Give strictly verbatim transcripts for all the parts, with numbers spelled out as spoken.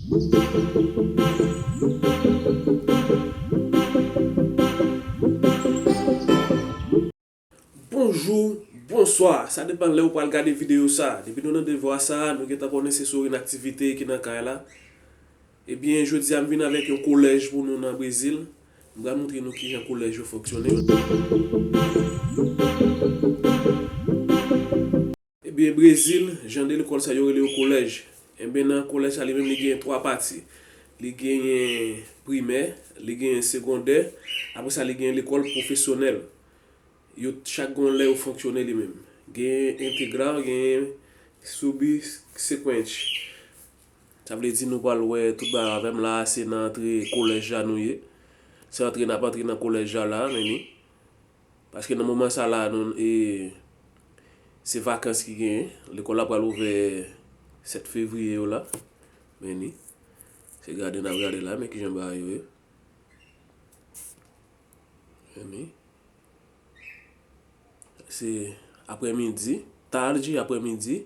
Bonjou, bonswa, sa depann lè ou pral gade videyo sa. Depi nou nan devwa sa, nou gentan konnen se sou inaktivite ki nan kay la. Ebyen, jodi a m vin avèk yon kolèj pou nou nan Brezil. M pral montre nou kijan kolèj yo fonksyone. Ebyen, Brezil, jan de lekòl sa yo rele yo kolèj. Ebyen, nan kolèj sa li menm li gen twa pati. Li genyen primè, li genyen segondè, apre sa li genyen lekòl pwofesyonèl. Yo chak gen yon lè yo fonksyone li menm. Genyen entegral, genyen subsequent. Sa vle di nou pral wè tout bagay avè m la, se nan antre kolèj la nou ye. Se antre n ap antre nan kolèj la la, men ni. Paske nan moman sa la, nou, e, se vakans ki genyen. Lekòl la pral ouvè sèt fevriye yo la. Men ni. Se gade n ap gade la, men kijan bagay yo ye. Men ni. Se aprèmidi, tardi, aprèmidi,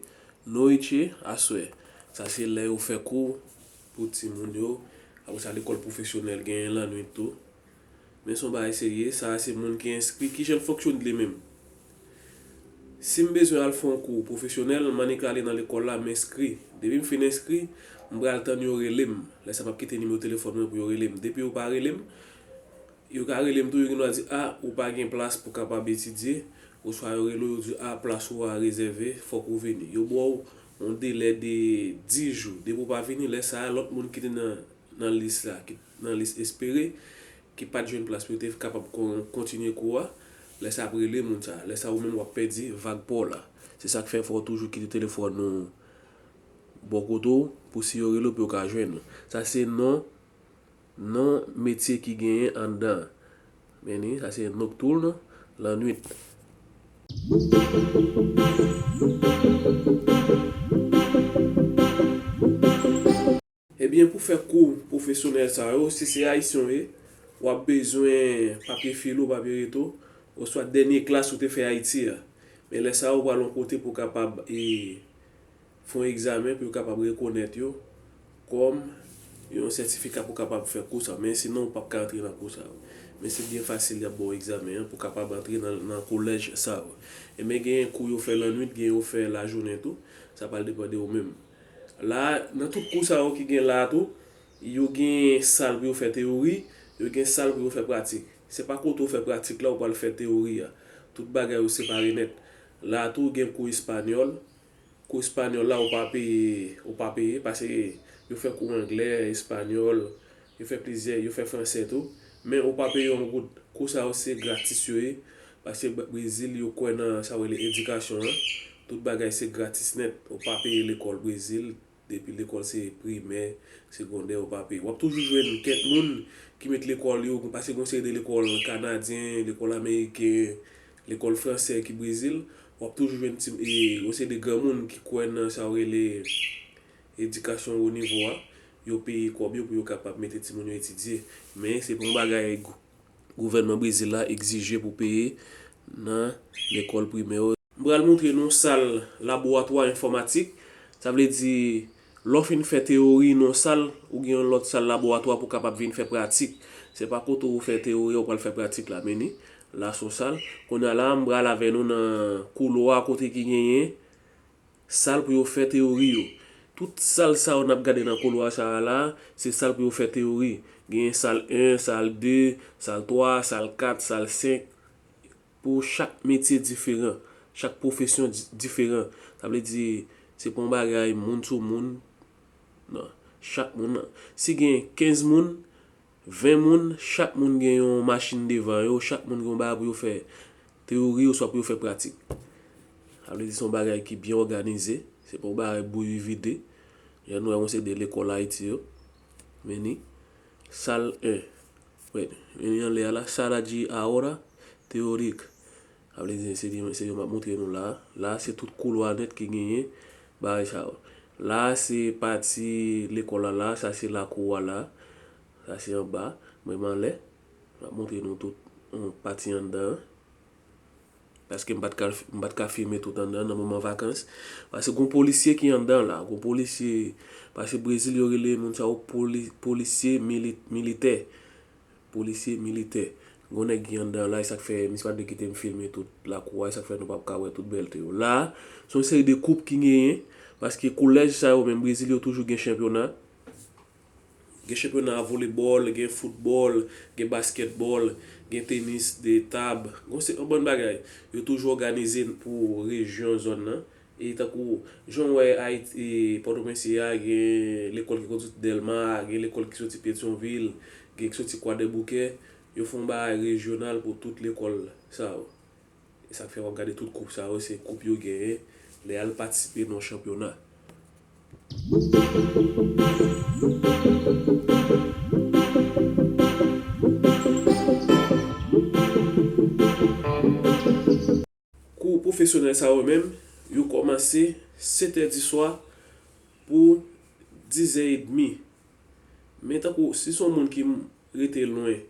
noite, aswè. Sa se lè yo fè kou pou timoun yo. Apre sa, lekòl pwofesyonèl genyen lannwit tou. Men se yon bagay serye, sa se moun ki enskri, kijan l fonksyone li menm. Si m bezwen al fè yon kou pwofesyonèl, m annik ale nan lekòl la, m enskri. Depi m fin enskri, m pral tann yo rele m. Lè sa m ap kite nimewo telefòn mwen pou yo rele m. Depi yo pa rele m, yo ka rele m tou, yo gen dwa di, a, ou pa gen plas pou kapab etidye, oswa yo rele w, yo di, a, plas ou a rezève, fòk ou vini. Yo ba w yon delè de dis jou. Depi w pa vini, lè sa a, lòt moun ki te nan, nan lis la, ki nan lis espere, ki pa t jwenn plas pou yo te kapab kon-, kontinye kou a, lè sa a ap rele moun sa a. Lè sa a, ou menm w ap pèdi vag pa w la. Se sa k fè fò w toujou kite telefòn ou bò kote w, pou si yo rele w, pou yo ka jwenn ou. Sa se non non metye ki genyen anndan. Men ni, sa se nocturne, lannwit. Ebyen, pou fè kou pwofesyonèl sa yo, si se ayisyen w ye, w ap bezwen papye filo, papye reto, oswa dènye klas ou te fè Ayiti a. Men lè sa a, ou pral yon kote pou w kapab, e, fè yon egzamen pou yo kapab rekonèt yo kòm yon sètifika pou kapab fè kou sa. Men sinon, ou p ap ka antre nan kou sa yo. Men se byen fasil, y ap ba w egzamen an pou kapab antre nan, nan kolèj sa yo. E men genyen kou yo fè lannwit, genyen yo fè lajounen tou. Sa pral depann de ou menm. La, nan tout kou sa yo ki gen la a tou, yo gen sal pou yo fè teyori, yo gen sal pou yo fè pratik. Se pa kote w fè pratik la, ou pral fè teyori a. Tout bagay yo separe nèt. La a tou, gen kou espanyòl, Kou espanyòl la, ou pa peye, ou pa peye, paske yo fè kou anglè, espanyòl, yo fè plizyè, yo fè fransè tou. Men ou pa peye yon goud. Kou sa yo se gratis yo ye, paske Bre-, Brezil, yo kwè nan sa yo rele edikasyon an. Tout bagay se gratis nèt. Ou pa peye lekòl Brezil, depi lekòl se primè, segondè, ou pa peye. W ap toujou jwenn kèk moun ki met lekòl yo, paske gon seri de lekòl kanadyen, lekòl ameriken, lekòl fransè ki Brezil, w ap toujou jwenn ti, e, yon seri de granmoun ki kwè nan sa yo rele edikasyon wo nivo a, yo peye kòb yo pou yo kapab mete timoun yo etidye. Men se pa yon bagay gou-, gouvènman Brezil la egzije pou peye nan lekòl primè yo. M pral montre nou sal laboratwa enfòmatik. Sa vle di, lè w fin fè teyori nan yon sal, ou gen yon lòt sal laboratwa pou w kapab vin fè pratik. Se pa kote w fè teyori a, ou pral fè pratik la, men ni. La se yon sal. Kounye a la, m pral avè nou nan koulwa kote ki genyen sal pou yo fè teyori yo. Tout sal sa yo n ap gade nan koulwa sa a la, se sal pou yo fè teyori. Genyen sal en, sal de, sal twa, sal kat, sal senk. Pou chak metye diferan, chak pwofesyon di-, diferan. Sa vle di, se pa yon bagay moun sou moun. Non. Chak moun, si gen kenz moun, ven moun, chak moun gen yon machin devan yo, chak moun gen yon bagay pou yo fè teyori oswa pou yo fè pratik. Sa vle di se yon bagay ki byen òganize, se pa yon bagay bouyi vide. Jan nou wè yon seri de lekòl Ayiti yo. Men ni, sal en. Wè, men ni anlè a la, sala de ahora, teorik. Sa vle di, se li, se yo m ap montre nou la. La, se tout koulwa nèt ki genyen bagay sa yo. La, se pati lekòl la, la, sa se lakou a la. Sa se anba, menm anlè. M ap montre nou tout, yon pati anndan an. Paske m pa t ka, m pa t ka filme tout anndan nan moman vakans. Paske gon polisye ki anndan la. Gon polisye, paske Brezil yo rele moun sa yo poli-, polisye mili-, militè. Polisye militè. Gon nèg ki anndan la, e sa k fè misye pa t vle kite m filme tout lakou a, e sa k fè nou p ap ka wè tout bèlte yo. La, se yon seri de koup ki genyen, paske kolèj sa yo menm Brezil yo toujou gen chanpyona. Gen chanpyona volebòl, gen foutbòl, gen baskètbòl, gen tenis de tab. Gon se yon bann bagay. Yo toujou òganize pou rejyon, zòn nan. E tankou, jan w wè Ayiti, e Pòtoprens ye a, gen lekòl ki soti Dèlma, gen lekòl ki soti Petyonvil, gen ki soti Kwadèboukè. Yo fè yon bagay rejyonal pou tout lekòl sa yo. E sa k fè w ap gade tout koup sa yo, se koup yo genyen lè y al patisipe nan chanpyona. Kou pwofesyonèl sa yo menm, yo kòmanse sèt è di swa pou diz è edmi. Men tankou, si se yon moun ki rete lwen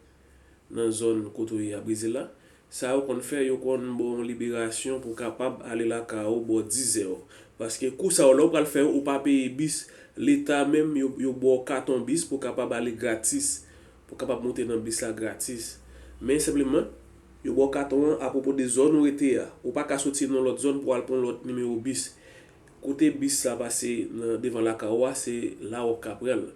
nan zòn kote w ye a Brezil la, sa yo konn fè, yo konn ba w yon liberasyon pou w kapab ale lakay ou bò diz è. Paske kou sa yo, lè w pral fè yo, ou pa peye bis. Leta menm, yo, yo ba w katon bis pou w kapab ale gratis, pou w kapab monte nan bis la gratis. Men senpleman, yo ba w katon an apwopo de zòn ou rete a. Ou pa ka soti nan lòt zòn pou w al pran lòt nimewo bis. Kote bis la pase nan devan lakay ou a, se la w ap ka pran l.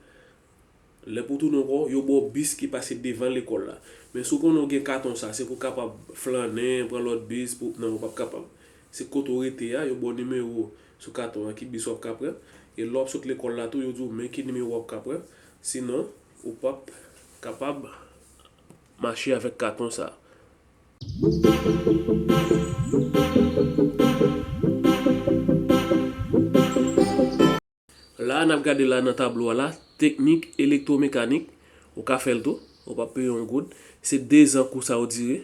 Lè pou tounen ankò, yo ba w bis ki pase devan lekòl la. Men si w konnen w gen katon sa, se pou w kapab flannen, pran lòt bis, pou, non, ou p ap kapab. Se kote w rete a, yo ba w nimewo sou katon an, ki bis w ap ka pran. E lè w ap sot lekòl la tou, yo di w men ki nimewo w ap ka pran. Sinon, ou p ap kapab mache avèk katon sa. La, n ap gade la nan tablo a la, teknik elektwomekanik, ou ka fè l tou, ou p ap peye yon goud. Se dezan kou sa yo dire.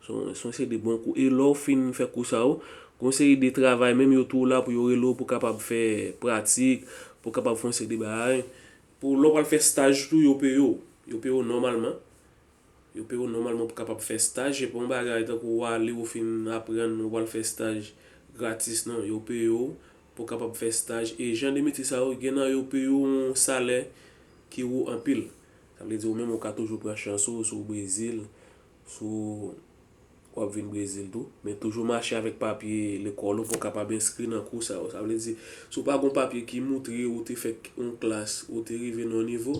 Se yon, se yon seri de bon kou. E lè w fin fè kou sa yo, gon seri de travay menm yo tou la pou yo rele w pou kapab fè pratik, pou kapab fè yon seri de bagay. Pou lè w pral fè staj tou, yo peye w. Yo peye w nòmalman. Yo peye w nòmalman pou kapab fè staj. Se pa yon bagay tankou w ale, ou fin aprann, ou pral fè staj gratis, non. Yo peye w pou kapab fè staj. E jan de metye sa yo, gen nan yo peye w yon salè ki wo anpil. Sa vle di ou menm ou ka toujou pran chans ou, si w Brezil, si w w ap vin Brezil tou, men toujou mache avèk papye lekòl ou pou w kapab enskri nan kou sa yo. Sa vle di, si w pa gon papye ki moutre ou te fè yon klas, ou te rive nan yon nivo.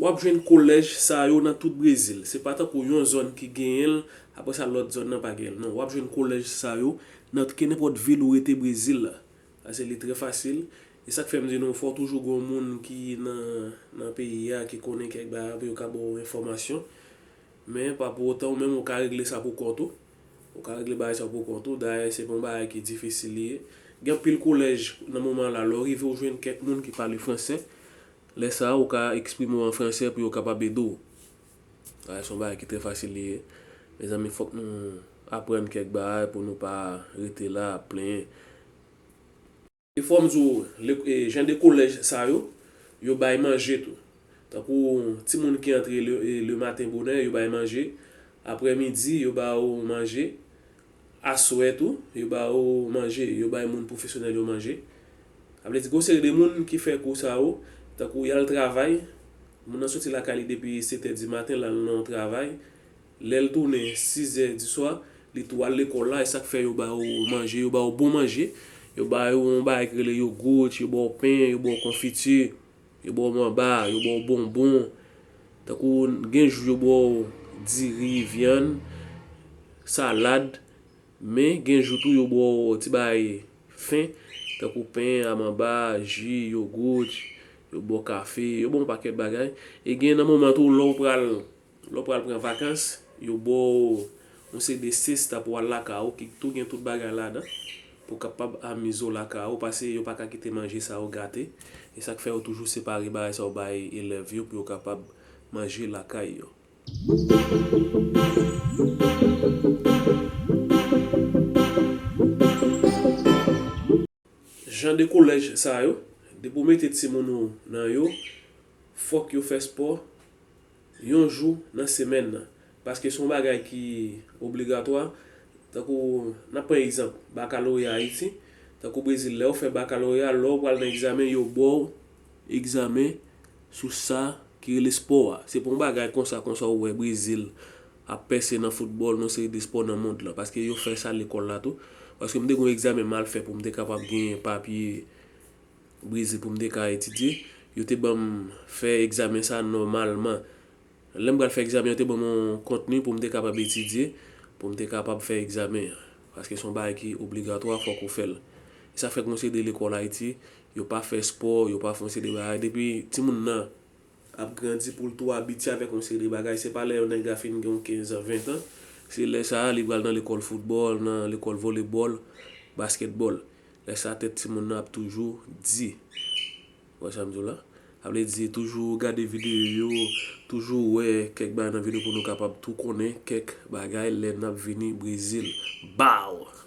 W ap jwenn kolèj sa yo nan tout Brezil. Se pa tankou yon zòn ki genyen l, apre sa lòt zòn nan pa genyen l. Non, w ap jwenn kolèj sa yo nan kenenpòt vil ou rete Brezil la. Paske li trè fasil. E sa k fè m di nou, fò w toujou gen yon moun ki nan, nan peyi a, ki konnen kèk bagay pou yo ka ba w enfòmasyon. Men pa pou otan ou menm ou ka regle sa pou kont ou. Ou ka regle bagay sa pou kont ou. Dayè, se pa yon bagay ki difisil li ye. Gen anpil kolèj nan moman la, lè w rive ou jwenn kèk moun ki pale fransè. Lè sa a, ou ka eksprime w an fransè pou yo kapab ede w. Bagay se yon bagay ki trè fasil li ye. Mezanmi, fòk nou aprann kèk bagay pou nou pa rete la ap plenyen. E fò m di w, le, e, jan de kolèj sa yo, yo bay manje tou. Tankou timoun ki antre le, e, le maten bonè, yo bay manje. Aprè midi, yo ba ou manje. Aswè tou, yo ba ou manje, yo bay moun pwofesyonèl yo manje. Sa vle di, gon seri de moun ki fè kou sa yo, tankou y al travay, moun nan soti lakay li depi sèt è di maten, l al nan yon travay. Lè l tounen sizè di swa, li tou al lekòl la, e sa k fè yo ba yo manje, yo ba yo bon manje. Yo ba yo yon bagay ki rele yogout, yo ba yo pen, yo ba yo konfiti, yo ba yo manba, yo ba yo bonbon. Tankou gen jou yo ba yo diri, vyann, salad, men gen jou tou yo ba yo ti bagay fen, tankou pen a manba, ji, yogout, yo ba yo kafe, yo ba yo yon pakèt bagay. E gen nan moman tou, lè w pral Lè w pral pran vakans, yo ba w yon seri de sesta pou w al lakay ou ki tou gen tout bagay ladan, pou w kapab amize w lakay ou, paske yo pa ka kite manje sa yo gate. E sa k fè yo toujou separe bagay sa yo bay elèv yo pou yo kapab manje lakay yo. Jan de kolèj sa yo, depi w mete timoun ou nan yo, fòk yo fè spò yon jou nan semèn nan. Paske se yon bagay ki obligatwa. Tankou, n ap pran egzanp, bakaloreya Ayiti. Tankou Brezil, lè w fè bakaloreya, lè w pral nan egzamen, yo ba w egzamen sou sa ki rele spò a. Se pa yon bagay konsa, konsa ou wè Brezil ap pèse nan foutbòl, nan seri de spò nan mond lan. Paske yo fè sa lekòl la tou. Paske m te gen yon egzamen m al fè pou m te kapab genyen papye Brezil pou m te ka etidye. Yo te ban m fè egzamen sa nòmalman. Lè m pral fè egzamen, yo te ban m yon kontni pou m te kapab etidye, pou m te kapab fè egzamen an. Paske se yon bagay ki obligatwa, fòk ou fè l. E sa fè k yon seri de lekòl Ayiti, yo pa fè spò, yo pa fè yon seri de bagay. Depi timoun nan ap grandi pou l tou abitye avèk yon seri de bagay, se pa lè yon nèg la fin gen yon kenz an, ven an, se lè sa a li pral nan lekòl foutbòl, nan lekòl volebòl, baskètbòl. Lè sa a tèt timoun nan ap toujou di. Ou wè sa m di w la? Sa vle di toujou gade videyo yo, toujou wè kèk bagay nan videyo pou nou kapab tou konnen kèk bagay lè n ap vini Brezil. Baw!